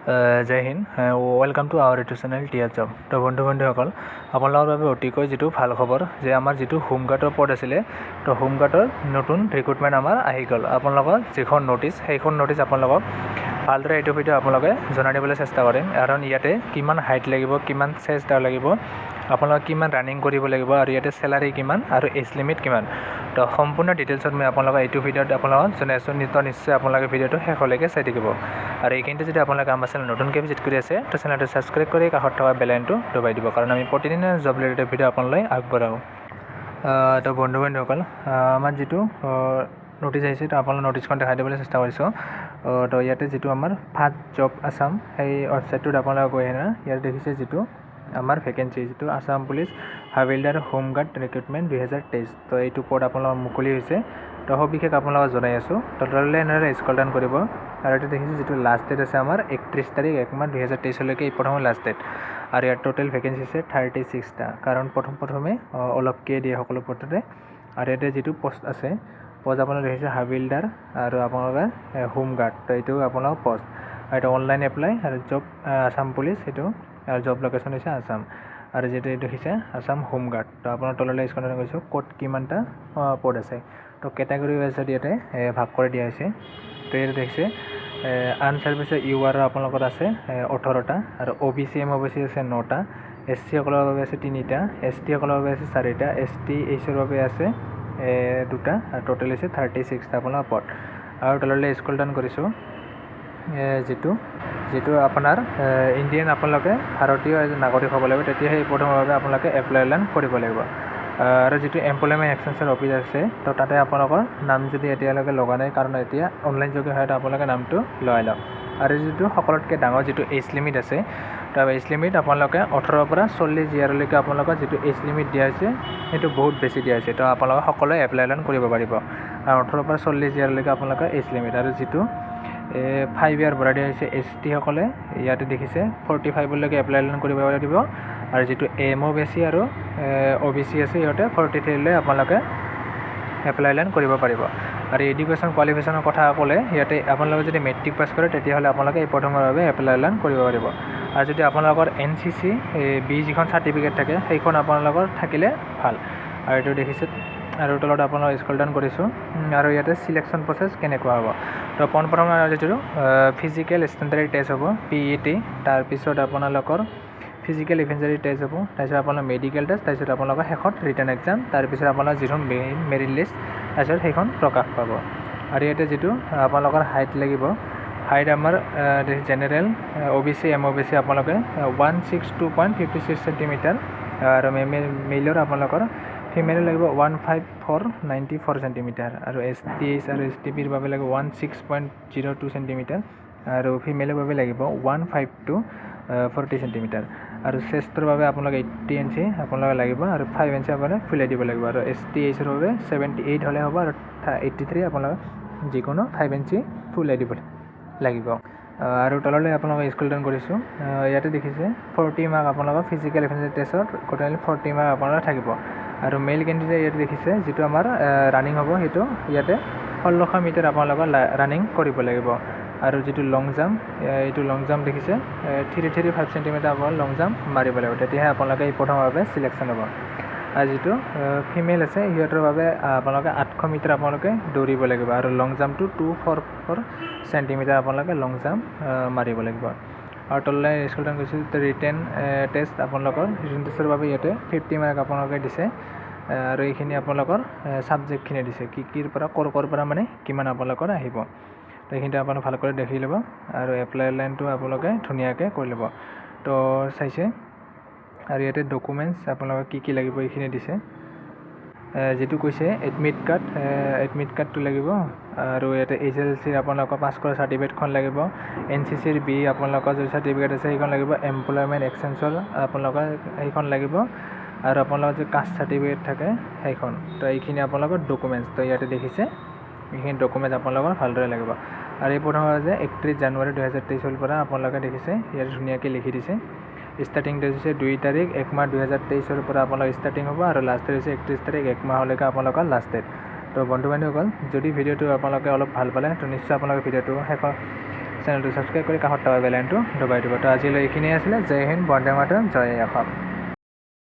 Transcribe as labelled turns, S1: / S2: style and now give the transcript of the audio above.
S1: Jay Hind, welcome to our YouTube channel T R job. তো বন্ধু বান্ধৱীসকল, আপোনালোকৰ বাবে অতিকৈ যিটো ভাল খবৰ যে আমাৰ যিটো হোমগাৰ্ডৰ পদ আছিলে, তো হোমগাৰ্ডৰ নতুন ৰিক্ৰুটমেণ্ট আমাৰ আহি গ'ল। আপোনালোকৰ যিখন ন'টিছ, সেইখন ন'টিছ আপোনালোকক ভালদৰে এইটো ভিডিঅ' আপোনালোকে জনাই দিবলৈ চেষ্টা কৰিম। কাৰণ ইয়াতে কিমান হাইট লাগিব, কিমান চেষ্ট লাগিব, আপোনালোকে কিমান ৰানিং কৰিব লাগিব আৰু ইয়াতে চেলাৰী কিমান আৰু এজ লিমিট কিমান, তো সম্পূৰ্ণ ডিটেইলছত মই আপোনালোকক এইটো ভিডিঅ'ত আপোনালোকক জনাই আছোঁ। নিশ্চয় আপোনালোকে ভিডিঅ'টো শেষলৈকে চাই থাকিব। আৰু এইখিনিতে যদি আপোনালোকে আমাৰ চেনেল নতুনকৈ ভিজিট কৰি আছে, তো চেনেলটো ছাবস্ক্ৰাইব কৰি কাষত থকা বেল আইকনটো দবাই দিব, কাৰণ আমি প্ৰতিদিনে জব ৰিলেটেড ভিডিঅ' আপোনালৈ আগবঢ়াওঁ। তো বন্ধু বান্ধৱীসকল, আমাৰ যিটো ন'টিছ আহিছে, তো আপোনালোক ন'টিছখন দেখাই দিবলৈ চেষ্টা কৰিছোঁ। তো ইয়াতে যিটো আমাৰ ফাৰ্ষ্ট জব আছাম, সেই ৱেবছাইটটোত আপোনালোকে গৈ কিনে ইয়াত দেখিছে যিটো আমাৰ ভেকেঞ্চি, যিটো Assam police havildar home guard recruitment 2023। তো এইটো পদ আপোনালোকৰ মুকলি হৈছে, তো সবিশেষ আপোনালোকক জনাই আছোঁ। তো তললৈ এনেদৰে স্ক্ৰল ডাউন কৰিব আৰু এইটো দেখিছোঁ যিটো লাষ্ট ডেট আছে আমাৰ 31 তাৰিখ 1 মাহ 2023লৈকে এই প্ৰথমৰ লাষ্ট ডেট। আৰু ইয়াত টোটেল ভেকেঞ্চি আছে 36টা, কাৰণ প্ৰথম প্ৰথমে অলপকৈ দিয়ে সকলো পদতে। আৰু ইয়াতে যিটো পষ্ট আছে, পষ্ট আপোনালোকে দেখিছে হাবিলদাৰ আৰু আপোনালোকে হোমগাৰ্ড, তো এইটো আপোনালোকৰ পষ্ট। আৰু এইটো অনলাইন এপ্লাই আৰু জব আছাম পুলিচ, সেইটো আৰু জব লোকেশ্যন হৈছে আছাম। আৰু যিটো এইটো দেখিছে আছাম হোমগাৰ্ড, তো আপোনাৰ তললৈ স্ক্ৰল কৰিছোঁ ক'ত কিমানটা পদ আছে, তো কেটেগৰী ৱাইজত ইয়াতে ভাগ কৰি দিয়া হৈছে। তো ইয়াতে দেখিছে আন চাৰ্ভিচৰ ইউ আৰ আপোনালোকৰ আছে 18টা, আৰু অ' বি চি, এম অ' বি চি আছে 9টা, এছ চিসকলৰ বাবে আছে 3টা, এছ টিসকলৰ বাবে আছে 4টা, এছ টি এইচৰ বাবে আছে 2টা, আৰু টোটেল হৈছে 36টা আপোনাৰ পদ। আৰু তললৈ স্ক্ৰল ডাউন কৰিছোঁ, যিটো আপোনাৰ ইণ্ডিয়ান, আপোনালোকে ভাৰতীয় এজন নাগৰিক হ'ব লাগিব, তেতিয়াহে এই পদৰ বাবে আপোনালোকে এপ্লাই অনলাইন কৰিব লাগিব। আৰু যিটো এমপ্লয়মেণ্ট এক্সচেঞ্জৰ অফিচ আছে, তো তাতে আপোনালোকৰ নাম যদি এতিয়ালৈকে লগা নাই, কাৰণ এতিয়া অনলাইন যোগে হয়, তো আপোনালোকে নামটো লগাই লওক। আৰু যিটো সকলোতকৈ ডাঙৰ যিটো এজ লিমিট আছে, তো এজ লিমিট আপোনালোকে 18ৰ পৰা 40 ইয়াৰলৈকে আপোনালোকৰ যিটো এজ লিমিট দিয়া হৈছে, সেইটো বহুত বেছি দিয়া হৈছে। তো আপোনালোকে সকলোৱে এপ্লাই অনলাইন কৰিব পাৰিব আৰু 18ৰ পৰা 40 ইয়াৰলৈকে আপোনালোকৰ এজ লিমিট। আৰু যিটো 5 ইয়াৰ বঢ়াই দিয়া হৈছে, এছ টিসকলে ইয়াতে দেখিছে 45লৈকে এপ্লাই অনলাইন কৰিব পাৰিব। আৰু যিটো এম অ' বি চি আৰু অ' বি চি আছে, সিহঁতে 43লৈ আপোনালোকে এপ্লাই অনলাইন কৰিব পাৰিব। আৰু এডুকেশ্যন কোৱালিফিকেশ্যনৰ কথা ক'লে ইয়াতে আপোনালোকে যদি মেট্ৰিক পাছ কৰে, তেতিয়াহ'লে আপোনালোকে এই প্ৰথমৰ বাবে এপ্লাই অনলাইন কৰিব পাৰিব। আৰু যদি আপোনালোকৰ এন চি চি বি যিখন চাৰ্টিফিকেট থাকে, সেইখন আপোনালোকৰ থাকিলে ভাল। আৰু এইটো দেখিছে, আৰু তলত আপোনালোক স্ক্ৰল ডাউন কৰিছোঁ আৰু ইয়াতে চিলেকশ্যন প্ৰচেছ কেনেকুৱা হ'ব, তো পোনপ্ৰথমে যিটো ফিজিকেল ষ্টেণ্ডাৰ্ড টেষ্ট হ'ব, পিইটি, তাৰপিছত আপোনালোকৰ ফিজিকেল ইফিচিয়েঞ্চি টেষ্ট হ'ব, তাৰপিছত আপোনালোকৰ মেডিকেল টেষ্ট, তাৰপিছত আপোনালোকৰ শেষত ৰিটেন এক্সাম, তাৰপিছত আপোনাৰ যিখন মেৰিট লিষ্ট, তাৰপিছত সেইখন প্ৰকাশ পাব। আৰু ইয়াতে যিটো আপোনালোকৰ হাইট লাগিব, হাইট আমাৰ জেনেৰেল, অ' বি চি, এম অ' বি চি আপোনালোকে 162.56 চেণ্টিমিটাৰ, আৰু মেইলৰ আপোনালোকৰ ফিমেলৰ লাগিব 154 94 চেণ্টিমিটাৰ, আৰু এছ টি এইচ আৰু এছ টি পিৰ বাবে লাগিব 16.02 চেণ্টিমিটাৰ, আৰু ফিমেলৰ বাবে লাগিব 152 40 চেণ্টিমিটাৰ। আৰু চেষ্টৰ বাবে আপোনালোকে 80 ইঞ্চি আপোনালোকে লাগিব আৰু 5 ইঞ্চি আপোনালোকে ফুলাই দিব লাগিব। আৰু এছ টি এইচৰ বাবে 78 হ'লে হ'ব আৰু 83 আপোনালোকে যিকোনো 5 ইঞ্চি ফুলাই দিব লাগিব। আৰু তললৈ আপোনালোকে স্ক্ৰল ডাউন কৰিছোঁ, ইয়াতে দেখিছে 40 মাৰ্ক আপোনালোকৰ ফিজিকেল এফিচিয়েঞ্চি টেষ্টত টোটেল 40 মাৰ্ক আপোনালোকৰ থাকিব। আৰু মেইল কেণ্ডিডেট ইয়াতে দেখিছে যিটো আমাৰ ৰানিং হ'ব, সেইটো ইয়াতে 1600 মিটাৰ আপোনালোকৰ ৰানিং কৰিব লাগিব। আৰু যিটো লং জাম্প, এইটো লং জাম্প দেখিছে 335 চেণ্টিমিটাৰ আপোনালোকে লং জাম্প মাৰিব লাগিব, তেতিয়াহে আপোনালোকে এই প্ৰথমৰ বাবে চিলেকশ্যন হ'ব। আৰু যিটো ফিমেল আছে, সিহঁতৰ বাবে আপোনালোকে 800 মিটাৰ আপোনালোকে দৌৰিব লাগিব আৰু লং জাম্পটো 244 চেণ্টিমিটাৰ আপোনালোকে লং জাম্প মাৰিব লাগিব। আৰু তললৈ স্ক্ৰল ডাউন কৰিছোঁ, ৰিটেন টেষ্ট, আপোনালোকৰ ৰিটেন টেষ্টৰ বাবে ইয়াতে 50 মাৰ্ক আপোনালোকে দিছে। আৰু এইখিনি আপোনালোকৰ ছাবজেক্টখিনি দিছে, কি কিৰ পৰা ক'ৰ ক'ৰ পৰা মানে কিমান আপোনালোকৰ আহিব, তো এইখিনিতে আপোনালোকে ভালকৈ দেখি ল'ব আৰু এপ্লাই লাইনটো আপোনালোকে ধুনীয়াকৈ কৰি ল'ব। তো চাইছে, আৰু ইয়াতে ডকুমেণ্টছ আপোনালোকে কি কি লাগিব এইখিনি দিছে। যিটো কৈছে এডমিট কাৰ্ড, এডমিট কাৰ্ডটো লাগিব, আৰু ইয়াতে এইচ এল চিৰ আপোনালোকৰ পাছ কৰা চাৰ্টিফিকেটখন লাগিব, এন চি চিৰ বি আপোনালোকৰ যদি চাৰ্টিফিকেট আছে সেইখন লাগিব, এমপ্লয়মেণ্ট এক্সচেঞ্জৰ আপোনালোকৰ সেইখন লাগিব, আৰু আপোনালোকৰ যদি কাষ্ট চাৰ্টিফিকেট থাকে সেইখন। তো এইখিনি আপোনালোকৰ ডকুমেণ্টছ, তো ইয়াতে দেখিছে এইখিনি ডকুমেণ্টছ আপোনালোকৰ ভালদৰে লাগিব। আৰু এই প্ৰথম যে 31 জানুৱাৰী 2023ৰ পৰা আপোনালোকে দেখিছে ইয়াতে ধুনীয়াকৈ লিখি দিছে, ষ্টাৰ্টিং ডেট হৈছে 2 তাৰিখ 1 মাহ 2023ৰ পৰা আপোনালোকৰ ষ্টাৰ্টিং হ'ব আৰু লাষ্ট ডেট হৈছে 31 তাৰিখ 1 মাহলৈকে আপোনালোকৰ লাষ্ট ডেট। তো বন্ধু বান্ধৱীসকল, যদি ভিডিঅ'টো আপোনালোকে অলপ ভাল পালে, তো নিশ্চয় আপোনালোকে ভিডিঅ'টো শেষত চেনেলটো ছাবস্ক্ৰাইব কৰি কাষত থকা বেল আইকনটো দবাই দিব। তো আজিলৈ এইখিনিয়ে আছিলে। জয় হিন্দ, বন্দে মাতৰম, জয় অসম।